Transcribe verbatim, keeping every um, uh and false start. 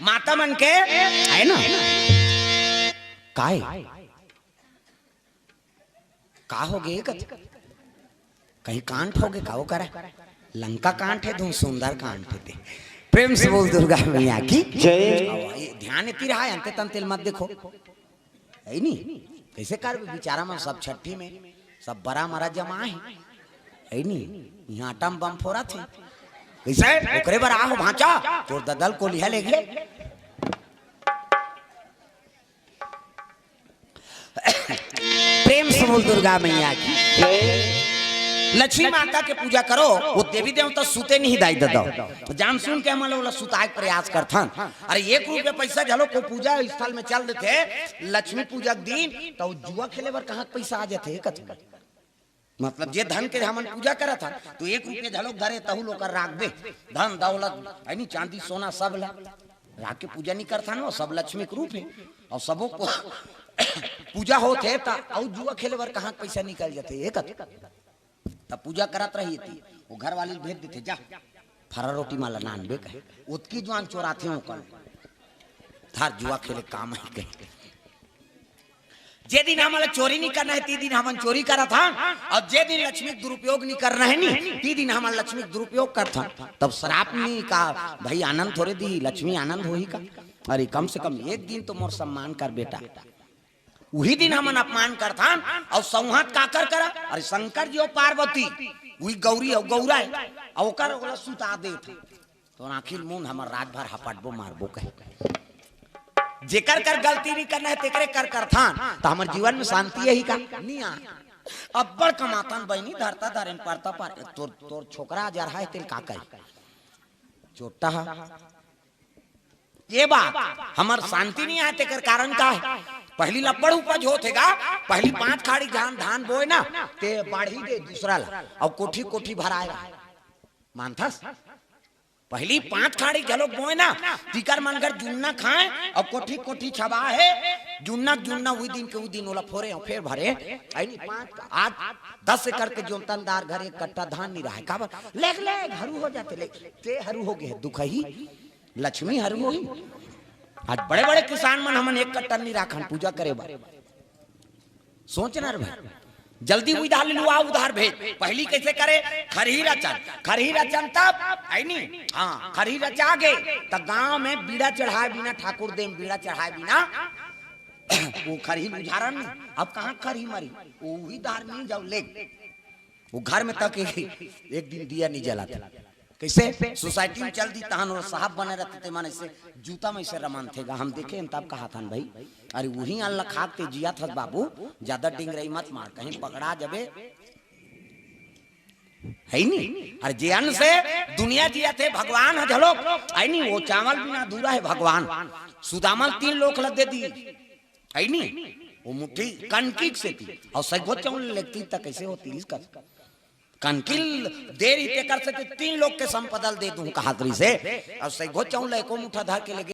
माता मन के है ना? काय? का हो गे कथे? कहीं कांट हो गे का? वो करा लंका कांट है, तुम सुंदर कांट है ते। प्रेम से बोल दुर्गा मैया की जय। अब ये ध्यान इतनी रहा, अंते तंते ल मत देखो, है नी? कैसे कर बिचारा मन सब छठी में सब बरा मरा जमा है, है नी? यहाँ आटा में बम फोरा थे, कैसे? ओकरे बर आहो भांचा, तोर ददल को लिहा ले गए। प्रेम से बोल दुर्गा मैया की। लक्ष्मी माता के पूजा करो, वो देवी देवता सुते नहीं दाई ददा। जान सुन के हमन ओला सुताए के प्रयास करथन। अरे एक रुपया पैसा झलो को पूजा स्थल में चल देथे, लक्ष्मी पूजा के दिन तो जुआ खेले बर कहाँ के पैसा आ जाथे कथे? मतलब जे धन के हमन पूजा करत हन तो एक रुपया झलो धरे तहु लोकर राखबे, धन दौलत है नी, चांदी सोना सब ला राख के पूजा नहीं करथन, वो सब लक्ष्मी के रूप है। और सबो को पूजा होत है त अउ जुआ खेले बर कहाँ के पैसा निकल जाथे? एक तब पूजा करत रही थी, वो घर वाली भेज देथे, जा फरा रोटी माला नान बे कहे, उतकी जुआन चोराथे हो कल धार जुआ खेले काम है कहे। जे दिन हमला चोरी नहीं करना है, ती दिन हमन चोरी करत हन, और जे दिन लक्ष्मी के दुरुपयोग नहीं करना है नी, ती दिन हमन लक्ष्मी के दुरुपयोग करत हन। तब श्राप नहीं का भाई, आनंद थोड़े दी लक्ष्मी, आनंद होही का? अरे कम से कम एक दिन तो मोर सम्मान कर बेटा। उही दिन हमन अपमान करथन। और सौहात काकर करा? अरे शंकर जी और पार्वती, उही गौरी और गौरा है, और ओकर ओला सुता देत। तो आखिर मुंह हमर रात भर हपटबो मारबो कहे। जेकर कर गलती नहीं करना है तेकरे कर करथन, तो हमर जीवन में शांति यही का? नहीं आ। अब्बड़ कमातन बहिनी, धरता धरेन परता पर, तोर तोर छोकरा जरहा है, तेल का करी? चोट्टा हा। ये बात हमर शांति नहीं आए, तेकर कारण का है? पहली लब्बड़ उपज होत हेगा, पहली पांच खाड़ी धान, धान बोए ना, ते बाढ़ी दे दूसरा ला, और कोठी कोठी भराए रहा। मानथस? पहली पांच खाड़ी घलोक बोए ना, तिकर मन घर जुन्ना खाए, और कोठी कोठी छबा है, जुन्ना जुन्ना उही दिन के उही दिन ओला फोरे और फिर भरे। आई नहीं पांच, आज दस एकड़ के जोतनदार घर एक कट्टा धान नहीं रहा है, काबर? लेख लेख हरू हो जाते, लेख ते हरू हो गए, दुखही लक्ष्मी हरू होही। आज बड़े-बड़े किसान मन हमन एक कट्टा नहीं राखन पूजा करे बर। सोचना रे भाई, जल्दी उधार ले लुआ, उधार भेज। पहली कैसे करे? खरही रचन, खरही रचन तब, है नी? हाँ, खरही रचा गे, त गांव में बीड़ा चढ़ाए बिना, ठाकुर देव बीड़ा चढ़ाए बिना, वो खरही उझारन नहीं। अब कहाँ खरही मरी? वो उही धार नहीं जाओ, ले। वो घर में तक एक, एक दिन दिया नहीं जलाते। कैसे? सोसाइटी में चल दी, तहन वो साहब बने रहते, ते मन ऐसे जूता में ऐसे रमान थे गा। हम देखे हैं तब कहा था भाई, अरे वही अन्न खा के जिया था बाबू, ज्यादा डिंगरई मत मार, कहीं पकड़ा जबे। है नी? अरे जे अन्न से दुनिया जिया थे, भगवान है झलोक, है नी? वो चावल बिना अधूरा है भगवान। सुदामल तीन लोक लग दे दी, है नी? वो मुट्ठी कनकी से थी, और सैगो चावल लेती तक कैसे होती इसका? कनकी देरी तेकर से तीन लोक के संपदल दे दूं कहात रही से, और सैगो चावल एको मुठा धर के लेके